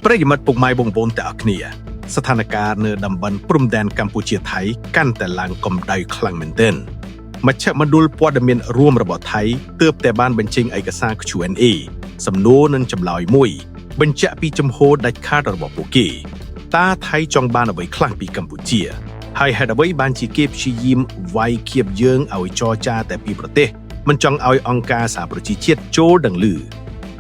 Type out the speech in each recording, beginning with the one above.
ប្រិយមិត្តពុកម៉ែបងប្អូនទាំងអស់គ្នាស្ថានភាពនៅតំបន់ព្រំដែនកម្ពុជាថៃកាន់តែឡើងកម្ដៅខ្លាំងមែនទែនមជ្ឈមណ្ឌលព័ត៌មានរួមរបស់ថៃទើបតែបានបញ្ចេញឯកសារ Q&A សំណួរនិងចម្លើយមួយ បញ្ជាក់ពីជំហរដាច់ខាតរបស់ពួកគេតើថៃចង់បានអ្វីខ្លះពីកម្ពុជា ហើយហេតុអ្វីបានជាគេព្យាយាមវាយគៀបយើងឲ្យចរចាតែពីប្រទេសមិនចង់ឲ្យអង្គការសហប្រជាជាតិចូលដឹងឮ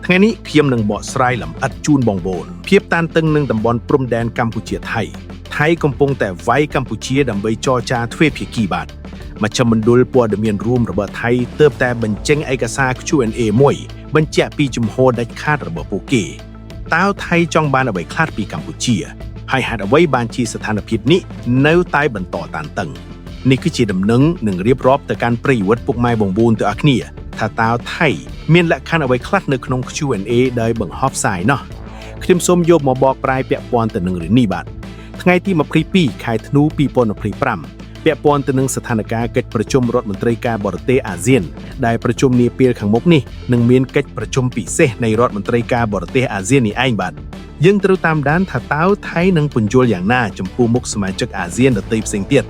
ថ្ងៃនេះខ្ញុំនឹងបកស្រាយលម្អិតជូនបងប្អូនភាពតានតឹងនឹងតំបន់ព្រំដែនកម្ពុជាថៃថៃកំពុងតែវាយកម្ពុជាដើម្បីចរចាទ្វេភាគីបាទមជ្ឈមណ្ឌលព័ត៌មានរួមរបស់ថៃទើបតែបញ្ចេញឯកសារ Q&A មួយបញ្ជាក់ពីជំហរដាច់ខាតរបស់ពួកគេតើថៃចង់បានអ្វីខ្លះពីកម្ពុជាហើយហេតុអ្វីបានជាស្ថានភាពនេះនៅតែបន្តតានតឹងនេះគឺជាដំណឹងនឹងរៀបរាប់ទៅកាន់ប្រិយមិត្តពុកម៉ែបងប្អូនទាំងអស់គ្នា ថាតើថៃមានលក្ខខណ្ឌអ្វីខ្លះនៅក្នុង Q&A ដែលបង្ហោះផ្សាយណោះខ្ញុំសូមយកមកបកប្រែពាក់ព័ន្ធទៅនឹងរឿងនេះបាទថ្ងៃទី22ខែធ្នូ2025ពាក់ព័ន្ធទៅនឹងស្ថានភាពកិច្ចប្រជុំរដ្ឋមន្ត្រីការបរទេសអាស៊ានដែលប្រជុំនាពេលខាងមុខនេះនឹងមានកិច្ចប្រជុំពិសេសនៃរដ្ឋមន្ត្រីការបរទេសអាស៊ាននេះឯងបាទយើងត្រូវតាមដានថាតើថៃនឹងពន្យល់យ៉ាងណាចំពោះមុខសមាជិកអាស៊ានដទៃផ្សេងទៀត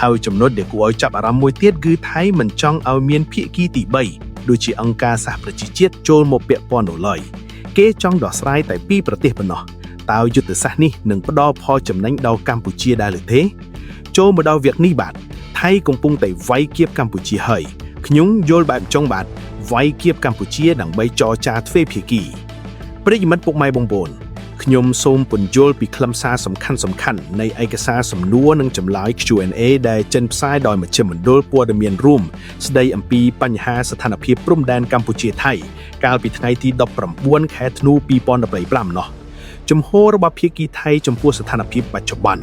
ហើយចំណុចដែលគួរឲ្យចាប់អារម្មណ៍មួយទៀតគឺថៃមិនចង់ឲ្យមានភាគីទី3 ដូចជាអង្គការសហប្រជាជាតិចូលមកពាក់ព័ន្ធនោះឡើយគេចង់ដោះស្រាយតែពីរប្រទេសប៉ុណ្ណោះតើយុទ្ធសាស្ត្រនេះនឹងផ្ដល់ផលចំណេញដល់កម្ពុជាដែរឬទេចូលមកដល់វគ្គនេះបាទថៃកំពុងតែវាយគៀបកម្ពុជាហើយខ្ញុំយល់បែបចុងបាទវាយគៀបកម្ពុជាដើម្បីចរចាទ្វេភាគីប្រិយមិត្តពុកម៉ែបងប្អូនខ្ញុំសូមពន្យល់ពីខ្លឹមសារសំខាន់សំខាន់នៃឯកសារសំណួរនិងចម្លើយ Q&A ដែលចេញផ្សាយដោយមជ្ឈមណ្ឌលព័ត៌មានរួមស្ដីអំពីបញ្ហាស្ថានភាពព្រំដែនកម្ពុជាថៃកាលពីថ្ងៃទី19ខែធ្នូ2025នោះជំហររបស់ភាគីថៃចំពោះស្ថានភាពបច្ចុប្បន្ន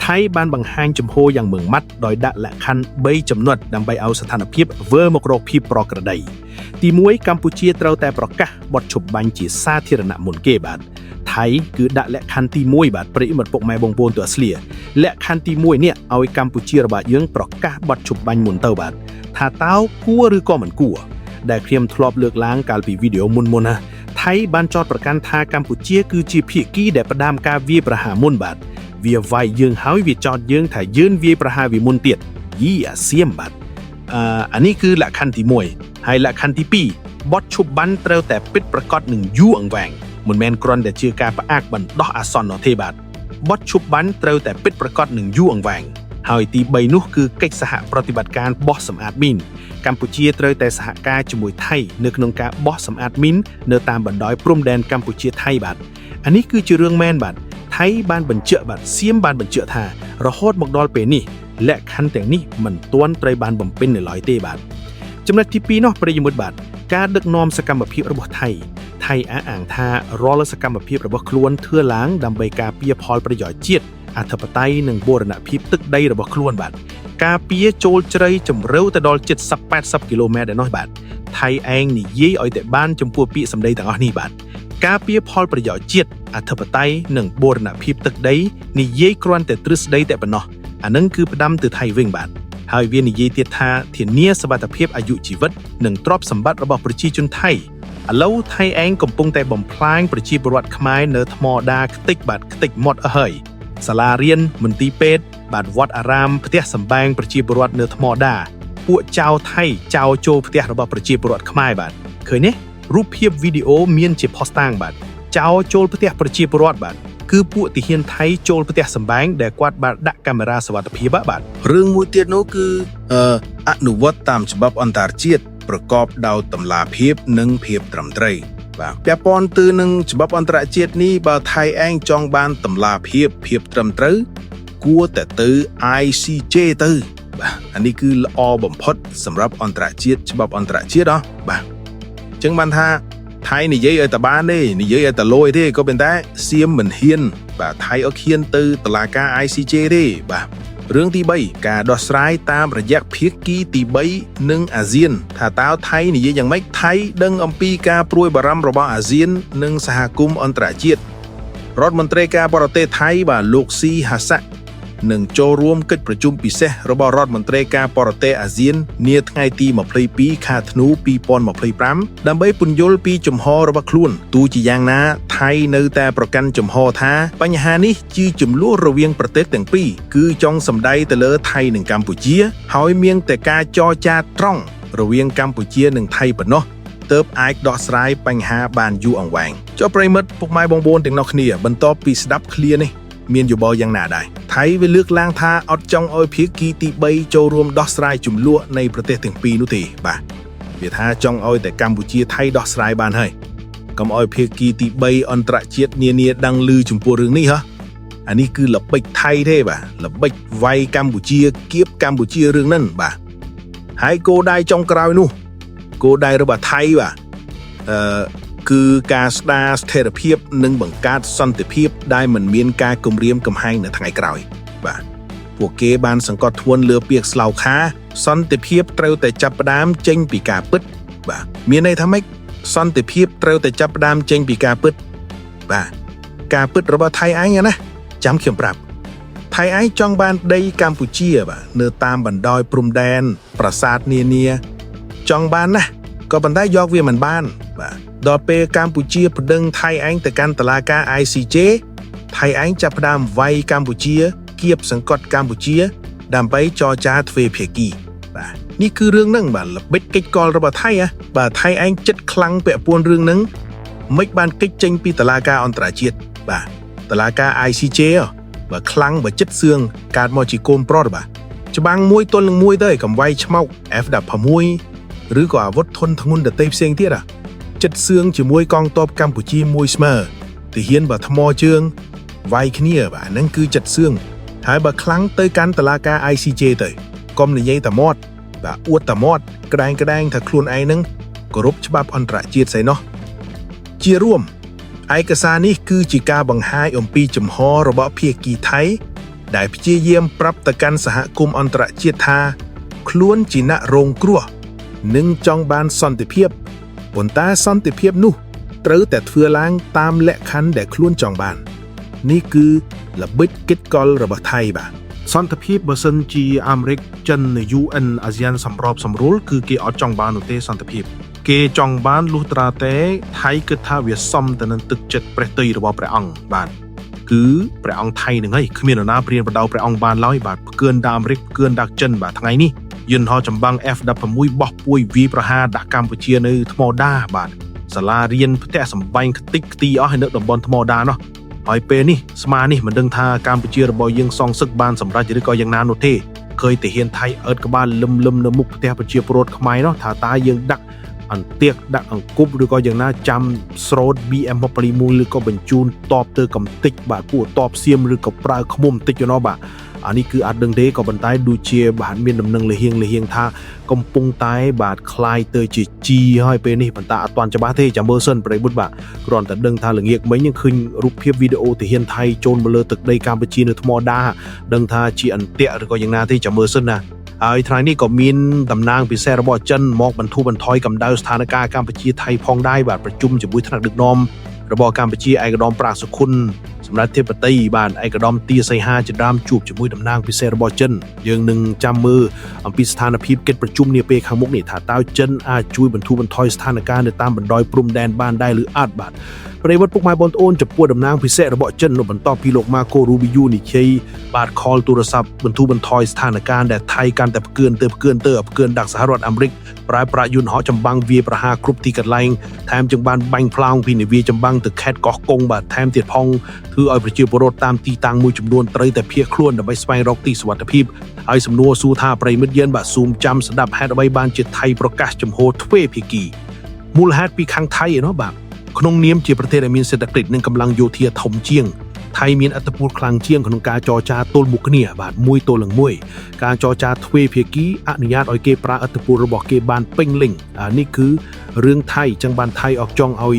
ថៃបានបង្ហាញជំហរយ៉ាងម៉ឺងម៉ាត់ដោយដាក់លក្ខខណ្ឌ3ចំណុចដើម្បីឲ្យស្ថានភាពវិលមករកភាពប្រក្រតីទី1កម្ពុជាត្រូវតែប្រកាសបទឈប់បាញ់ជាសាធារណៈមុនគេបាទថៃគឺដាក់លក្ខខណ្ឌទី1បាទប្រិយមិត្តពុកម៉ែបងប្អូនទូអាស្លៀលក្ខខណ្ឌទី1នេះឲ្យកម្ពុជារបស់យើងប្រកាសបទឈប់បាញ់មុនទៅបាទថាតើគួរឬក៏មិនគួរដែលខ្ញុំធ្លាប់លើកឡើងកាលពីវីដេអូមុនៗណាថៃបានចោទប្រកាន់ថាកម្ពុជាគឺជាភាគីដែលផ្ដើមការវាយប្រហារមុនបាទវាវាយយើងហើយវាចោទយើងថាយើងវាយប្រហារវាមុនទៀតយីអាសៀមបាទអឺអានេះគឺលក្ខខណ្ឌទី1ហើយលក្ខខណ្ឌទី2បទឈប់បាញ់ត្រូវតែពិតប្រាកដនឹងយូរអង្វែងមិនមែនគ្រាន់តែជាការផ្អាកបណ្ដោះអាសន្ននោះទេបាទបទឈប់បាញ់ត្រូវតែពិតប្រាកដនឹងយូរអង្វែងហើយទី3នោះគឺកិច្ចសហប្រតិបត្តិការបោះសម្អាតមីនកម្ពុជាត្រូវតែសហការជាមួយថៃនៅក្នុងការបោះសម្អាតមីននៅតាមបណ្ដោយព្រំដែនកម្ពុជាថៃបាទអានេះគឺជារឿងមែនបាទថៃបានបញ្ជាក់បាទសៀមបានបញ្ជាក់ថារហូតមកដល់ពេលនេះលក្ខខណ្ឌទាំងនេះមិនទាន់ត្រូវបានបំពេញនៅឡើយទេបាទចំណុចទី2នោះប្រិយមិត្តបាទការដឹកនាំសកម្មភាពរបស់ថៃថៃអះអាងថារាល់សកម្មភាពរបស់ខ្លួនធ្វើឡើងដើម្បីការពារផលប្រយោជន៍ជាតិអធិបតេយ្យនិងបូរណភាពទឹកដីរបស់ខ្លួនបាទការពារចូលជ្រៅជម្រៅទៅដល់70 80គីឡូម៉ែត្រឯណោះបាទថៃឯងនិយាយឲ្យតែបានចំពោះពាក្យសម្ដីទាំងអស់នេះបាទការពារផលប្រយោជន៍ជាតិអធិបតេយ្យនិងបូរណភាពទឹកដីនិយាយគ្រាន់តែទ្រឹស្ដីតែប៉ុណ្ណោះអានឹងគឺផ្ដាំទៅថៃវិញបាទហើយវានិយាយទៀតថាធានាសវត្ថភាពអាយុជីវិតនិងទ្រព្យសម្បត្តិរបស់ប្រជាជនថៃឥឡូវថៃឯងកំពុងតែបំផ្លាញប្រជាពលរដ្ឋខ្មែរនៅថ្មដាខ្ទេចបាទខ្ទេចមាត់អស់ហើយសាលារៀនមន្ទីរពេទ្យបាទវត្តអារាមផ្ទះសម្បែងប្រជាពលរដ្ឋនៅថ្មដាពួកចៅថៃចៅចូលផ្ទះរបស់ប្រជាពលរដ្ឋខ្មែរបាទឃើញទេរូបភាពវីដេអូមានជាផុសតាងបាទចៅចូលផ្ទះប្រជាពលរដ្ឋបាទគឺពួកទាហានថៃចូលផ្ទះសម្បែងដែលគាត់បានដាក់កាមេរ៉ាសុវត្ថិភាពបាទ រឿងមួយទៀតនោះគឺអឺអនុវត្តតាមច្បាប់អន្តរជាតិប្រកបដោយតម្លាភាពនិងភាពត្រឹមត្រូវបាទពាក់ព័ន្ធទៅនឹងច្បាប់អន្តរជាតិនេះបើថៃឯងចង់បានតម្លាភាពភាពត្រឹមត្រូវគួរតែទៅ ICJ ទៅបាទអានេះគឺល្អបំផុតសម្រាប់អន្តរជាតិច្បាប់អន្តរជាតិហ៎បាទអញ្ចឹងបានថាថៃនិយាយឲ្យតែបានទេនិយាយឲ្យតែលយទេក៏ប៉ុន្តែសៀមមិនហ៊ានបាទថៃអត់ហ៊ានទៅតុលាការ ICJ ទេបាទ រឿងទី3ការដោះស្រាយតាមរយៈភាគីទី3និងអាស៊ាន ថាតើថៃនិយាយយ៉ាងម៉េចថៃដឹងអំពីការព្រួយបារម្ភរបស់អាស៊ាន និងសហគមន៍អន្តរជាតិរដ្ឋមន្ត្រីការបរទេសថៃបាទលោកស៊ីហាសាក់ នឹងចូលរួមកិច្ចប្រជុំពិសេសរបស់រដ្ឋមន្ត្រីការបរទេសអាស៊ាននាថ្ងៃទី22ខែធ្នូ2025ដើម្បីពន្យល់ពីជំហររបស់ខ្លួនទោះជាយ៉ាងណាថៃនៅតែប្រកាន់ជំហរថាបញ្ហានេះជាចំនួនរវាងប្រទេសទាំងពីរគឺចង់សម្ដីទៅលើថៃនិងកម្ពុជា ហើយមានតែការចរចាត្រង់រវាងកម្ពុជានិងថៃប៉ុណ្ណោះទើបអាចដោះស្រាយបញ្ហាបានយូរអង្វែងចុះប្រិយមិត្តពុកម៉ែបងប្អូនទាំងអស់គ្នាបន្ទាប់ពីស្ដាប់ឃ្លានេះមានយោបល់យ៉ាងណាដែរថៃវាលើកឡើងថាអត់ចង់ឲ្យភាគីទី3ចូលរួមដោះស្រាយចំនួននៃប្រទេសទាំងពីរនោះទេបាទវាថាចង់ឲ្យតែកម្ពុជាថៃដោះស្រាយបានហើយកុំឲ្យភាគីទី3អន្តរជាតិនានាដឹងឮចំពោះរឿងនេះហ៎អានេះគឺល្បិចថៃទេបាទល្បិចវាយកម្ពុជាគៀបកម្ពុជារឿងហ្នឹងបាទហើយគោលដៅចុងក្រោយនោះគោលដៅរបស់ថៃបាទអឺគឺការស្ដារស្ថិរភាពនិងបង្កើតសន្តិភាពដែលមិនមានការគំរាមកំហែងនៅថ្ងៃក្រោយបាទពួកគេបានសង្កត់ធ្ងន់លើពាក្យស្លោកថាសន្តិភាពត្រូវតែចាប់ផ្ដើមចេញពីការពិតបាទមានន័យថាម៉េចសន្តិភាពត្រូវតែចាប់ផ្ដើមចេញពីការពិតបាទការពិតរបស់ថៃឯងណាចាំខ្ញុំប្រាប់ថៃឯងចង់បានដីកម្ពុជាបាទនៅតាមបណ្ដោយព្រំដែនប្រាសាទនានាចង់បានណាស់ក៏ប៉ុន្តែយកវាមិនបានបាទដល់ពេលកម្ពុជាប្តឹងថៃឯងទៅកាន់តុលាការ ICJ ថៃឯងចាប់ផ្ដើមវាយកម្ពុជាគៀបសង្កត់កម្ពុជា ដើម្បីចរចាទ្វេភាគីបាទនេះគឺរឿងហ្នឹងបាទល្បិចកិច្ចកលរបស់ថៃហ៎បាទថៃឯងចិត្តខ្លាំងពាក់ព័ន្ធរឿងហ្នឹងមិនបានកិច្ចចេញពីតុលាការអន្តរជាតិបាទតុលាការ ICJ ហ៎បើខ្លាំងបើចិត្តសឿងកើតមកជាកូនប្រុសបាទច្បាំងមួយទល់នឹងមួយទៅកំវាយឆ្មោក F16 ឬក៏អាវុធធនធ្ងន់ដទៃផ្សេងទៀតហ៎ចិត្តសឿងជាមួយកងទ័ពកម្ពុជាមួយស្មើទាហានបើថ្មជើងវាយគ្នាបាទហ្នឹងគឺចិត្តសឿងហើយបើខ្លាំងទៅកាន់តុលាការ ICJ ទៅកុំនិយាយតែមាត់បាទអួតតែមាត់ក្តែងក្តែងថាខ្លួនឯងហ្នឹងគោរពច្បាប់អន្តរជាតិស្អីណោះជារួមឯកសារនេះគឺជាការបង្ហាញអំពីចំហរបស់ភាគីថៃដែលព្យាយាមប្រាប់ទៅកាន់សហគមន៍អន្តរជាតិថាខ្លួនជាអ្នករងគ្រោះនិងចង់បានសន្តិភាពប៉ុន្តែសន្តិភាពនោះត្រូវតែធ្វើឡើងតាមលក្ខខណ្ឌដែលខ្លួនចង់បាននេះគឺល្បិចគិតកលរបស់ថៃបាទ សន្តិភាពបើសិនជាអាមេរិកចិន UN អាស៊ានសម្របសម្រួលគឺគេអត់ចង់បាននោះទេសន្តិភាពគេចង់បានលុះត្រាតែថៃគិតថាវាសមទៅនឹងទឹកចិត្តព្រះទ័យរបស់ព្រះអង្គបាទគឺព្រះអង្គថៃនឹងហើយគ្មាននរណាព្រានបដៅព្រះអង្គបានឡើយបាទផ្គឿនដល់អាមេរិកផ្គឿនដល់ចិនបាទថ្ងៃនេះយន្តហោះចម្បាំង F16 បោះពួយវាយប្រហារដាក់កម្ពុជានៅថ្មដាបាទសាលារៀនផ្ទះសម្បែងខ្ទេចខ្ទីអស់ហើយនៅតំបន់ថ្មដានោះហើយពេលនេះស្មានេះមិនដឹងថាកម្ពុជារបស់យើងសងសឹកបានសម្រេចឬក៏យ៉ាងណានោះទេឃើញទាហានថៃអើតក្បាលលឹមលឹមនៅមុខផ្ទះប្រជាពលរដ្ឋខ្មែរនោះថាតើយើងដាក់អន្ទាក់ដាក់អង្គប់ឬក៏យ៉ាងណាចាំស្រោត BM21 ឬក៏បញ្ជូនតបទៅកំតិចបាទពួកតបសៀមឬក៏ប្រើឃ្មុំតិចណោះបាទអានេះគឺអត់ដឹងទេក៏ប៉ុន្តែដូចជាបាទមានដំណឹងលហៀងលហៀងថាកំពុងតែបាទคลายទៅជាជីហើយពេលនេះប៉ុន្តែអត់ទាន់ច្បាស់ទេចាំមើលសិនប្រិយបុត្របាទគ្រាន់តែដឹងថាល្ងាចមិញយើងឃើញរូបភាពវីដេអូទាហានថៃចូលមកលើទឹកដីកម្ពុជានៅថ្មដាដឹងថាជាអន្ទាក់ឬក៏យ៉ាងណាទេចាំមើលសិនណាហើយថ្ងៃនេះក៏មានតំណាងពិសេសរបស់ចិនមកបន្ធូរបន្ថយកម្ដៅស្ថានភាពកម្ពុជាថៃផងដែរបាទប្រជុំជាមួយថ្នាក់ដឹកនាំរបស់កម្ពុជាឯកឧត្តមប្រាក់សុខុនសម្រាប់ធិបតីបាទឯកឧត្តមទាសីហាជាដើមជួបជាមួយតំណាងពិសេសរបស់ចិនយើងនឹងចាំមើលអំពីស្ថានភាពកិច្ចប្រជុំនាពេលខាងមុខនេះថាតើចិនអាចជួយបន្ធូរបន្ថយស្ថានភាពនៅតាមបណ្ដោយព្រំដែនបានដែរឬអត់បាទប្រិយមិត្តពុកម៉ែបងប្អូនចំពោះតំណាងពិសេសរបស់ចិននៅបន្ទាប់ពីលោកម៉ាកូរូប៊ីយូនិយាយបាទខលទូរស័ព្ទបន្ធូរបន្ថយស្ថានភាពដែលថៃកាន់តែផ្គឿនទៅផ្គឿនទៅផ្គឿនដាក់សហរដ្ឋអាមេរិកប្រើប្រាស់យន្តហោះចម្បាំងវាយប្រហារគ្រប់ទីកន្លែងថែមទាំងបានបាញ់ផ្លោងពីនាវាចម្បាំងទៅខេត្តកោះកុងបាទថែមទៀតផងធ្វើឲ្យប្រជាពលរដ្ឋតាមទីតាំងមួយចំនួនត្រូវតែភៀសខ្លួនដើម្បីស្វែងរកទីសុវត្ថិភាពហើយសំណួរសួរថាប្រិយមិត្តយើងបាទស៊ូមចាំស្ដាប់ហេតុអ្វីបានជាថៃប្រកាសជំហរទ្វេភាគីមូលហេតុពីខាងថៃឯណោះបាទក្នុងនាមជាប្រទេសដែលមានសេដ្ឋកិច្ចនិងកម្លាំងយោធាធំជាងថៃមានឥទ្ធិពលខ្លាំងជាងក្នុងការចរចាទល់មុខគ្នាបាទមួយទល់នឹងមួយការចរចាទ្វេភាគីអនុញ្ញាតឲ្យគេប្រើឥទ្ធិពលរបស់គេបានពេញលេញនេះគឺ រឿងថៃចឹងបានថៃអកចង់ឲ្យ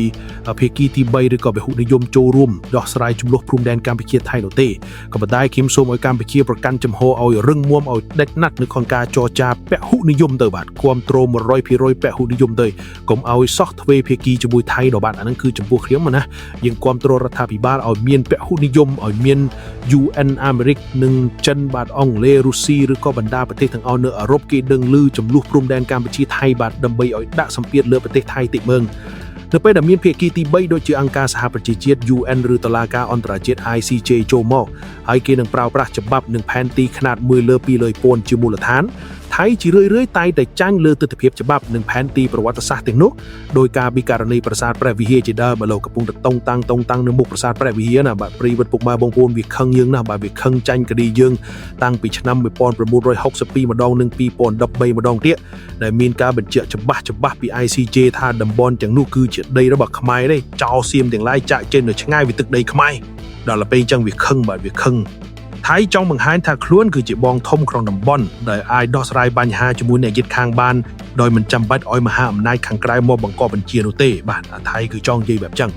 ភាគីទី3ឬក៏ពហុនិយមចូលរួមដោះស្រាយចំនួនព្រំដែនកម្ពុជាថៃនោះទេក៏ប៉ុន្តែខ្ញុំសូមឲ្យកម្ពុជាប្រកាន់ចំហឲ្យរឹងមាំឲ្យដាច់ណាត់នៅក្នុងការចរចាពហុនិយមទៅបាទគ្រប់គ្រង100%ពហុនិយមទៅកុំឲ្យសោះទ្វេភាគីជាមួយថៃដល់បាទអាហ្នឹងគឺចំពោះខ្ញុំណាយើងគ្រប់គ្រងរដ្ឋាភិបាលឲ្យមានពហុនិយមឲ្យមាន UN អាមេរិកនិងចិនបាទអង់គ្លេសរុស្ស៊ីឬក៏បណ្ដាប្រទេសទាំងអស់នៅអឺរ៉ុបគេដឹងឮចំនួនព្រំដែនកម្ពុជាថៃបាទដើម្បីឲ្យដាក់សម្ពាធលើប្រទេសថៃតិចមើងនៅពេលដែលមានភាគីទី3ដូចជាអង្គការសហប្រជាជាតិ UN ឬតុលាការអន្តរជាតិ ICJ ចូលមកហើយគេនឹងប្រើប្រាស់ច្បាប់និងផែនទីខ្នាត1លើ2លើពាន់ជាមូលដ្ឋានថៃជារឿយៗតែងតែចាញ់លើទិដ្ឋភាពច្បាប់និងផែនទីប្រវត្តិសាស្ត្រទាំងនោះដោយការពីករណីប្រាសាទព្រះវិហារជាដើមបើលោកកំពុងតែតងតាំងតងតាំងនៅមុខប្រាសាទព្រះវិហារណាបាទប្រិយមិត្តពុកម៉ែបងប្អូនវាខឹងយើងណាស់បាទវាខឹងចាញ់ក្តីយើងតាំងពីឆ្នាំ1962ម្ដងនិង2013ម្ដងទៀតដែលមានការបញ្ជាក់ច្បាស់ច្បាស់ពី ICJ ថាតំបន់ទាំងនោះគឺជាដីរបស់ខ្មែរទេចោលសៀមទាំងឡាយចាក់ចេញនៅឆ្ងាយពីទឹកដីខ្មែរដល់ទៅពេលអញ្ចឹងវាខឹងបាទវាខឹងថៃចង់បង្ហាញថាខ្លួនគឺជាបងធំក្នុងតំបន់ដែលអាចដោះស្រាយបញ្ហាជាមួយអ្នកជិតខាងបានដោយមិនចាំបាច់ឲ្យមហាអំណាចខាងក្រៅមកបង្កប់បញ្ជានោះទេបាទថៃគឺចង់និយាយបែបចឹង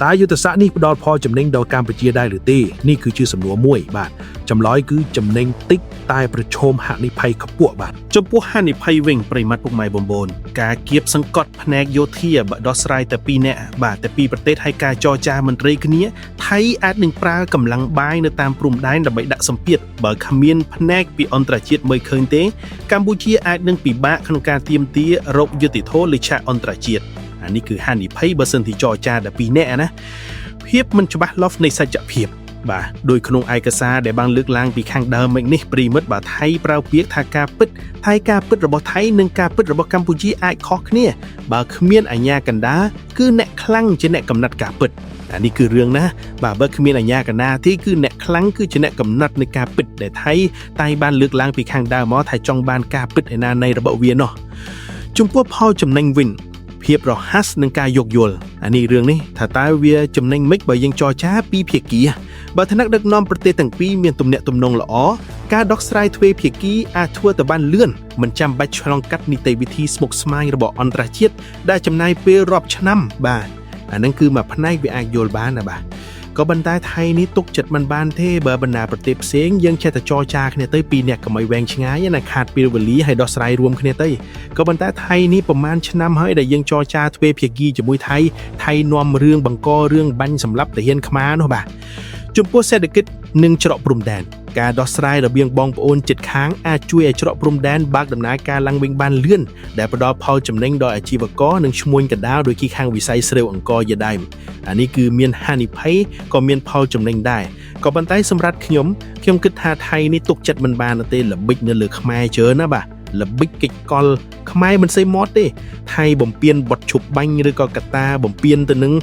តើយុទ្ធសាស្ត្រនេះផ្ដល់ផលចំណេញដល់កម្ពុជាដែរឬទេនេះគឺជាសំណួរមួយបាទចម្លើយគឺចំណេញតិចតែប្រឈមហានិភ័យខ្ពស់បាទ ចំពោះហានិភ័យវិញប្រិមត្តពុកម៉ែបងប្អូនការគៀបសង្កត់ផ្នែកយោធាបើដោះស្រាយតែពីរនាក់បាទតែពីរប្រទេសហើយការចរចាមន្ត្រីគ្នាថៃអាចនឹងប្រើកម្លាំងបាយនៅតាមព្រំដែនដើម្បីដាក់សម្ពាធបើគ្មានផ្នែកពីអន្តរជាតិមើលឃើញទេកម្ពុជាអាចនឹងពិបាកក្នុងការទាមទាររកយុត្តិធម៌លើឆាកអន្តរជាតិអានេះគឺហានិភ័យបើសិនទីចរចាតែពីរនាក់ណាភាពមិនច្បាស់លាស់នៃសច្ចភាពបាទដោយក្នុងឯកសារដែលបានលើកឡើងពីខាងដើមមកនេះប្រិមិត្តបាទថៃប្រើពាក្យថាការពិតថៃការពិតរបស់ថៃនិងការពិតរបស់កម្ពុជាអាចខុសគ្នាបើគ្មានអាជ្ញាកណ្ដាលគឺអ្នកខ្លាំងជាអ្នកកំណត់ការពិតអានេះគឺរឿងណាបាទបើគ្មានអាជ្ញាកណ្ដាលទេគឺអ្នកខ្លាំងគឺជាអ្នកកំណត់នៃការពិតដែលថៃតែបានលើកឡើងពីខាងដើមមកថាចង់បានការពិតឯណានៃរបស់វានោះចំពោះផលចំណេញវិញភាពរហ័សនឹងការយោគយល់អានេះរឿងនេះថាតើវាចំណេញម៉េចបើយើងចរចាពីភាគីបើថ្នាក់ដឹកនាំប្រទេសទាំងពីរមានទំនាក់ទំនងល្អការដោះស្រាយទ្វេភាគីអាចធ្វើទៅបានលឿនមិនចាំបាច់ឆ្លងកាត់នីតិវិធីស្មុគស្មាញរបស់អន្តរជាតិដែលចំណាយពេលរាប់ឆ្នាំបាទអានឹងគឺមួយផ្នែកវាអាចយល់បានណាបាទក៏ប៉ុន្តែថៃនេះទុកចិត្តមិនបានទេបើបណ្ដាប្រទេសផ្សេងយើងចេះតែចរចាគ្នាទៅពីអ្នកកុំឲ្យវែងឆ្ងាយណាខាតពេលវេលាហើយដោះស្រាយរួមគ្នាទៅក៏ប៉ុន្តែថៃនេះប្រហែលឆ្នាំហើយដែលយើងចរចាទ្វេភាគីជាមួយថៃថៃនាំរឿងបង្ករឿងបាញ់សម្លាប់ទាហានខ្មែរនោះបាទចំពោះសេដ្ឋកិច្ចនិងច្រកព្រំដែនការដោះស្រាយរវាងបងប្អូនជិតខាងអាចជួយឲ្យច្រកព្រំដែនបើកដំណើរការឡើងវិញបានលឿនដែលផ្ដល់ផលចំណេញដល់អាជីវករនិងឈ្មួញកណ្ដាលដូចជាខាងវិស័យស្រូវអង្ករជាដើមអានេះគឺមានហានិភ័យក៏មានផលចំណេញដែរក៏ប៉ុន្តែសម្រាប់ខ្ញុំខ្ញុំគិតថាថៃនេះទុកចិត្តមិនបានទេល្បិចនៅលើខ្មែរច្រើនណាបាទល្បិចកិច្ចកលខ្មែរមិនសេមាត់ទេថៃបំពេញបត់ឈប់បាញ់ឬក៏កតាបំពេញទៅនឹង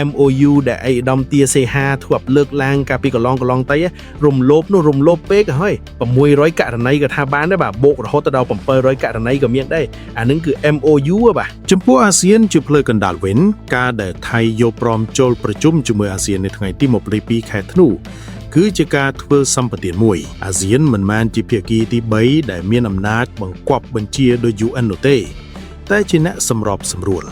MOU ដែលអីឧត្តមទាសេហាធ្លាប់លើកឡើងកាលពីកន្លងកន្លងទៅរំលោភនោះរំលោភពេកហើយ600ករណីក៏ថាបានដែរបាទបូករហូតទៅដល់700ករណីក៏មានដែរអានឹងគឺ MOU ហ៎បាទ ចំពោះអាស៊ានជាផ្លូវកណ្ដាលវិញការដែលថៃយកព្រមចូលប្រជុំជាមួយអាស៊ាននៅថ្ងៃទី22ខែធ្នូគឺជាការធ្វើសម្បទានមួយអាស៊ានមិនមែនជាភាគីទី3ដែលមានអំណាចបង្គាប់បញ្ជាដោយ UN នោះទេតែជាអ្នកសម្របសម្រួល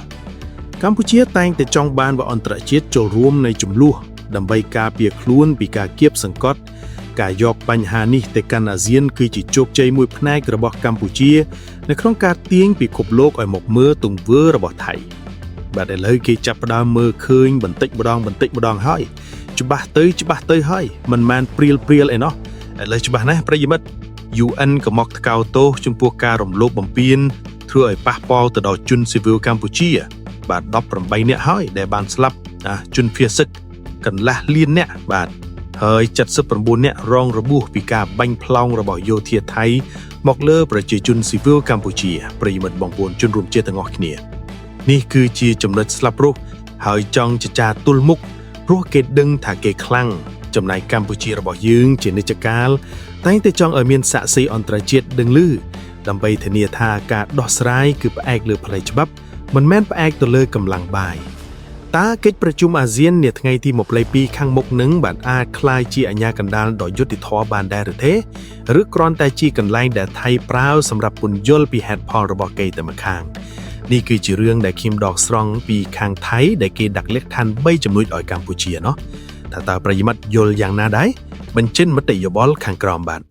កម្ពុជាតែងតែចង់បានវអន្តរជាតិចូលរួមនៃចំនួនដើម្បីការពារខ្លួនពីការគៀបសង្កត់ការយកបញ្ហានេះទៅកាន់អាស៊ានគឺជាជោគជ័យមួយផ្នែករបស់កម្ពុជានៅក្នុងការទាញពិភពលោកឲ្យមកមើលទង្វើរបស់ថៃបាទឥឡូវគេចាប់ផ្ដើមមើលឃើញបន្តិចម្ដងបន្តិចម្ដងហើយច្បាស់ទៅច្បាស់ទៅហើយមិនមែនព្រាលព្រាលឯណោះឥឡូវច្បាស់ណាស់ប្រិយមិត្ត UN ក៏មកថ្កោលទោសចំពោះការរំលោភបំពានធ្វើឲ្យប៉ះពាល់ទៅដល់ជនស៊ីវិលកម្ពុជា បាទ18នាក់ហើយដែលបានស្លាប់ណាជនភៀសសឹកកន្លះលាននាក់បាទហើយ79នាក់រងរបួសពីការបាញ់ប្លង់របស់យោធាថៃមកលើប្រជាជនស៊ីវិលកម្ពុជាប្រិយមិត្តបងប្អូនជនរួមជាតិទាំងអស់គ្នានេះគឺជាចំណុចស្លាប់រស់ហើយចង់ចចាទល់មុខព្រោះគេដឹងថាគេខ្លាំងចំណែកកម្ពុជារបស់យើងជានិច្ចកាលតែងតែចង់ឲ្យមានសាក្សីអន្តរជាតិដឹងឮដើម្បីធានាថាការដោះស្រាយគឺផ្អែកលើផ្លូវច្បាប់មិនមែនផ្អែកទៅលើកម្លាំងបាយតើកិច្ចប្រជុំអាស៊ាននាថ្ងៃទី22ខាងមុខនឹងបានអាចក្លាយជាអាជ្ញាកណ្ដាលដ៏យុត្តិធម៌បានដែរឬទេឬគ្រាន់តែជាកន្លែងដែលថៃប្រើសម្រាប់ពន្យល់ពីហេតុផលរបស់គេតែម្ខាង នេះគឺជារឿងដែលខ្ញុំដកស្រង់ពីខាងថៃដែលគេដាក់លក្ខខណ្ឌ3ចំណុចឲ្យកម្ពុជាណោះថាតើប្រិយមិត្តយល់យ៉ាងណាដែរបញ្ចេញមតិយោបល់ខាងក្រោមបាទ។